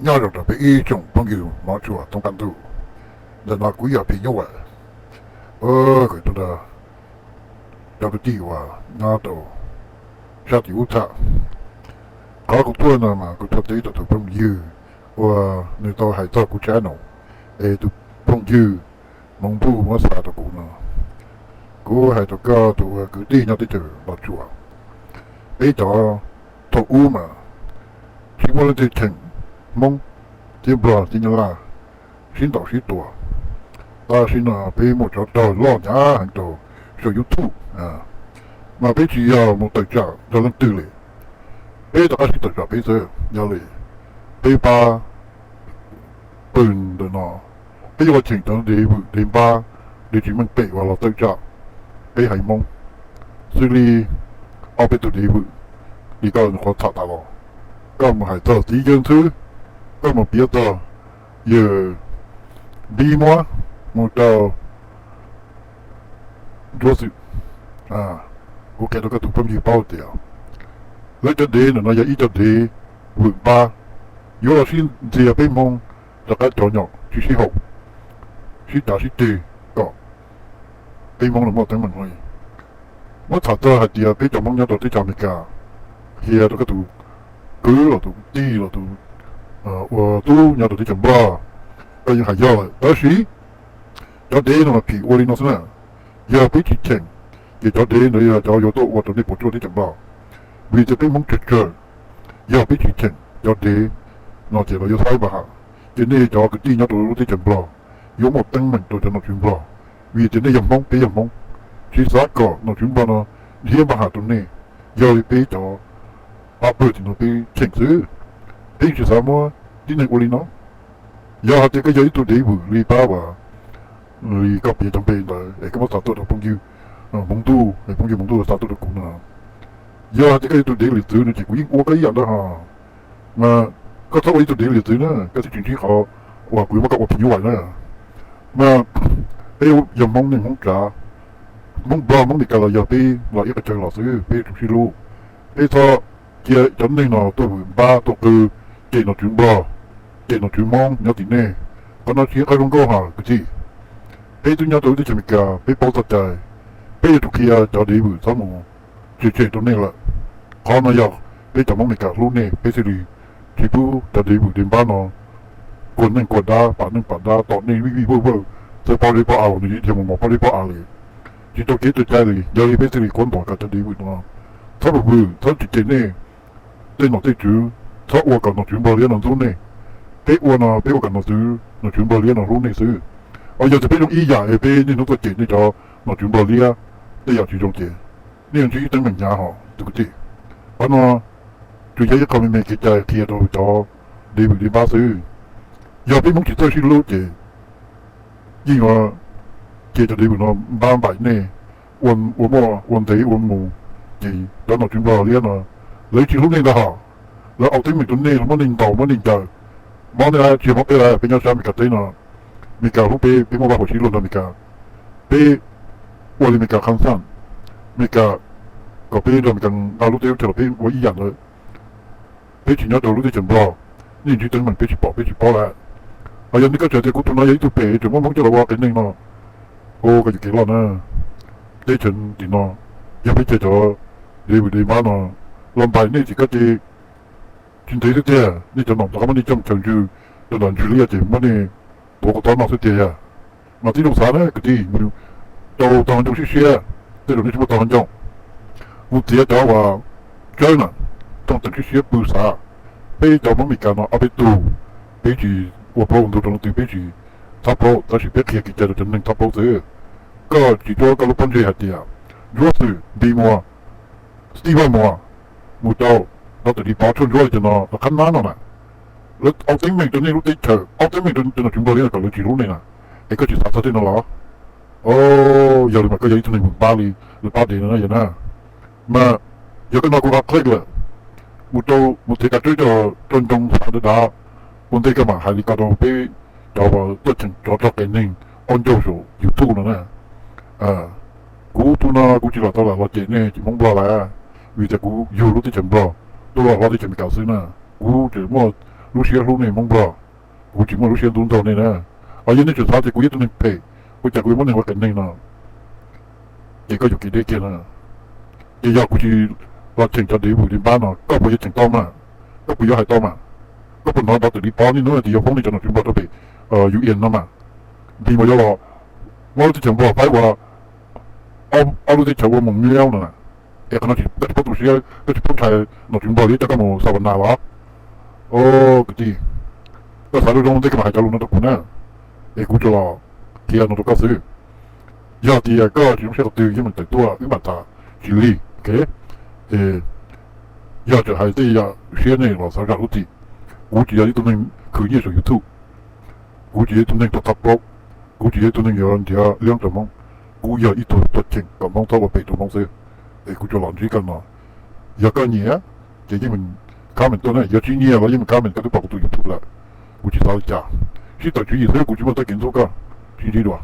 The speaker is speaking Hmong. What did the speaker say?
Nyob zoo rau peb ib tsoom phooj ywg hmov tshua thoob qab ntuj. Ntawm no kuv yog phim nyuj vais, kuv tuaj nrog cov kwv tij uas nyob rau sab tim ub tham. Qhov kuv tuaj no mas kuv tuaj teb rau tus phooj ywg uas nws tau hais txog kuv channel, es tus phooj ywg Hmoob Npuj muab xa rau kuv no. Kuv hais rau koj tus uas kwv tij nyob teb chaws Los Tsuas, peb cov thaum ub mas tsis muaj leej twg cheem Hmoob thiab Nplog thiab Nyab Laj sib ntaus sib tua. Tam sim no peb muaj cov rog loj hnyav heev rau saum YouTube, mas peb tsis yog mus tawm tsam rau leej twg li, peb rov qab sib tawm tsam peb xwb. Yog li peb pab pw ntawm no, peb yuav los cheem cov dev vwm dev npab, dev tsis meej pem uas los tawm tsam peb haiv Hmoob, xws li ob peb tus dev vwm li koj qhuav tham tas los. Koj mus hais txog txiv yawg ntxwb, koj mus piav txog yawg Npib Muab, mus rau Ntsuab Xwm. Kuv qhia rau koj tus phooj ywg paub tias lawv cov dev ntawm no yog ib co dev vwm npab, yuav los sib ntxias peb Hmoob rov qab cov nyom tsis sib haum, sib cav sib ceg kom peb Hmoob los muaj teeb meem li. Muab tham txog hais tias peb cov Hmoob nyob rau teb chaws Amelikas, qhia rau koj tus kwv los tus tij los tus ua tub nyob rau teb chaws Nplog, koj yeej hais yog lawm. Tab sis cov dev no mas phim ua li no xwb na. Yog peb tsis cheem, ces cov dev ntawd yog cov yuav tuaj ua rau nej puas tsuaj teb chaws Nplog. Vim tias peb Hmoob tsawg tsawg, yog peb tsis cheem cov dev no ces lawv yuav xav npam has, ces nej cov kwv tij nyob rau lub teb chaws Nplog yuav muaj teeb meem rau cov nom tswv Nplog. Vim tias nej yog Hmoob, peb yog Hmoob, tsis xav kom nom tswv Nplog no nrhiav npam has rau nej. Yog li peb cov pab pawg tim no peb cheem xwb, peb tsis xav muab tib neeg ua li no. Yog hais tias koj yog ib tug dev vwm li pab uas li koj piav cov npe ntawd es koj muab xa tuaj rau phooj ywg Hmoob Ntuj, es phooj ywg Hmoob Ntuj xa tuaj rau kuv no, yog hais tias koj yog ib tug dev liam txwv no ces kuv yeej ua koj ib yam ntawd hos. Mas koj txhob ua ib tug dev liam txwv na, koj thiaj tsis ntsib qhov uas kuv yuav muab koj ua phim nyuj vais na. Mas peb yog Hmoob neej Hmoob tsav, Hmoob Nplog Hmoob Meskas los yog peb los ib qho chaw los xwb, peb yuav tsum sib hlub. Peb txhob cia cov neeg no tuaj vwm npab tuaj qw cem nom tswv Nplog, cem nom tswv Hmoob nyob tim nej. Qhov no tsis yog qhov zoo nkauj hos kwv tij. Peb twb nyob rau lub teb chaws Amelikas peb paub txoj cai, peb yuav tsum qhia cov dev vwm txhob mus tsem tsem rau nej lawm. Qhov no yog peb cov Hmoob Meskas hlub nej peb thiaj li tsis pub cov dev vwm dev npab no kua neej kua dab pam neej pam dab tom nej vij vij vawj vawj, txawj paub deb paub av los nws yeej dhia mus mos paub deb paub av li, tsis tau kev txawj cai li. Yog li peb thiaj li kuab ntom kom cov dev vwm no txhob vwm, txhob tsem tsem nej tej nom tej tswv, txhob ua kom nom tswv Nplog liab no ntxub nej. Peb ua no peb ua kom nom tswv, nom tswv Nplog liab no hlub nej xwb. Os, yog tias peb zoo ib yam es peb niaj hnub tuaj cem nej cov nom tswv Nplog liab tej yam tsis zoo ces nej yuav ntsib teeb meem hnyav hos tus kwv tij. Qhov no tsuas yog ib qho me me kev cai qhia rau cov dev vwm dev npab xwb. Yog peb Hmoob tsis txawj sib hlub ces yeej yuav cia cov dev vwm no npab npaim nej, ua muaj ua ntev ua mus, ces cov nom tswv Nplog liab no lawv tsis hlub nej ntag hos. Lawv ua teeb meem rau nej, muab nej ntaus muab nej ncaws, mob nej lawm tsis mob peb lawm. Peb nyob sab Meskas teb no, Meskas hlub peb, peb muaj vaj huam sib luag nrog Meskas, peb ua li Meskas qhab xaj, Meskas kom peb nrog Meskas nqa lub teb lub chaw los peb ua ib yam ntawd. Peb tsis nyob rau lub teb chaws Nplog, nej ntsib teeb meem peb tsis pom peb tsis paub lawm. Hos yog nej koj tseem tias kuv tus no yog ib tug pem tseem muab Hmoob coj los ua qias neeg no, ua koj yuam kev loj na. Teb chaws tim no yog peb cia cov dev vwm dev npab no los npaim nej ces koj ces tsis ntev xwb tiag, nej cov nom rov qab muab nej coj mus chaws ntsws rau nram ntsws liab ces muab nej tuav kuv tob noj xwb tiag. Mas tib zoo xav na kwv tij, mus rau tog ncoo siab siab, tej zaum nej tsis muaj tog ncoo, mus txiav cov uas tsawb na, rooj teem siab siab pw xav. Peb cov Hmoob Meskas no ob peb tug, peb tsis ua plaub ua ntug rau leej twg, peb tsis txhob plaub, tab sis peb qhia kev cai rau cov neeg txhob plaub xwb. Koj tsis cuab koj lub pob ntseg hais tias Ntsuab Xwm, Npis Muas, Steve Vaj Muas, mus rau Doctor Lis Pov, Tshuaj Ntsuab li cov no los qhab nab no na, lawv ua teeb meem rau nej lub teb chaws, ua teeb meem rau cov nom tswv Nplog liab no kom lawv tsis hlub nej na, es koj tsis xav txog tej no los? Yog li mas koj yog ib tug neeg vwm npab li lawv pab dev no na yog na. Mas yog koj no kuv qhov click lawm, mus rau mus txiav kav tsawb rau ncoo xav dav dav, ua ntej koj mam hais li ko rau peb cov uas tuaj cheem tsov rog qias neeg qaub ncaug saum YouTube no na. Kuv tus no kuv tsis los tau lam los cem nej cov Hmoob Nplog lawm, vim tias kuv yug lub teb chaws Nplog tuaj los hlob teb chaws Amelikas xwb na. Kuv tseem muaj lub siab hlub nej Hmoob Nplog, kuv tsis muaj lub siab ntxub nraug nej na. Ho yog nej tseem xav tias kuv yog ib tug neeg phem, ua cas kuv yuav muab neeg ua qias neeg no, ces koj yuam kev deb kiag na. Ces yog kuv tsis los cheem cov dev vwm dev npab no, koj puas yuav cheem tau mas? Koj puas yuav hais tau mas? Koj puas hnov ntawv twm li pov niaj hnub tias yuav foob nej cov nom tswv Nplog rau pem U N no mas? Npis mas yuav los muab lub teb chaws Nplog faib ua ob lub teb chaws ua moos miab no na. Es qhov no koj tsis paub tu siab, koj tsis paub ntshai nom tswv Nplog li, coj koj mus xa vas nas los? Kwv tij, koj xav zoo zoo ntej koj mam hais cov lus no rau kuv na, es kuv tsuas los qhia no rau koj xwb. Yog tias koj tsis zoo siab qhov twg yeej meem tawm tuaj wb mam tham tsis lig, ok? Yog tseem hais tej yam siab nej los xav zam lub txim. Kuv tsis yog ib tug neeg khwv nyiaj saum YouTube, kuv tsis yog ib tug neeg rau tha plaub, kuv tsis yog ib tug neeg yuav nrhiav liab rau Hmoob, kuv yog ib tug tuaj cheem kom Hmoob txhob ua phem rau Hmoob xwb. Es kuv tsuas los ntsib koj no, yog koj nyiam ces yeej meem comment tuaj na, yog tsis nyiam los yeej meem comment, koj twb pom kuv tus YouTube lawm. Kuv tsis xav li cas, sib tawm tswv yim xwb, kuv tsis muaj txoj kev ntxub koj. Sib ntsib dua.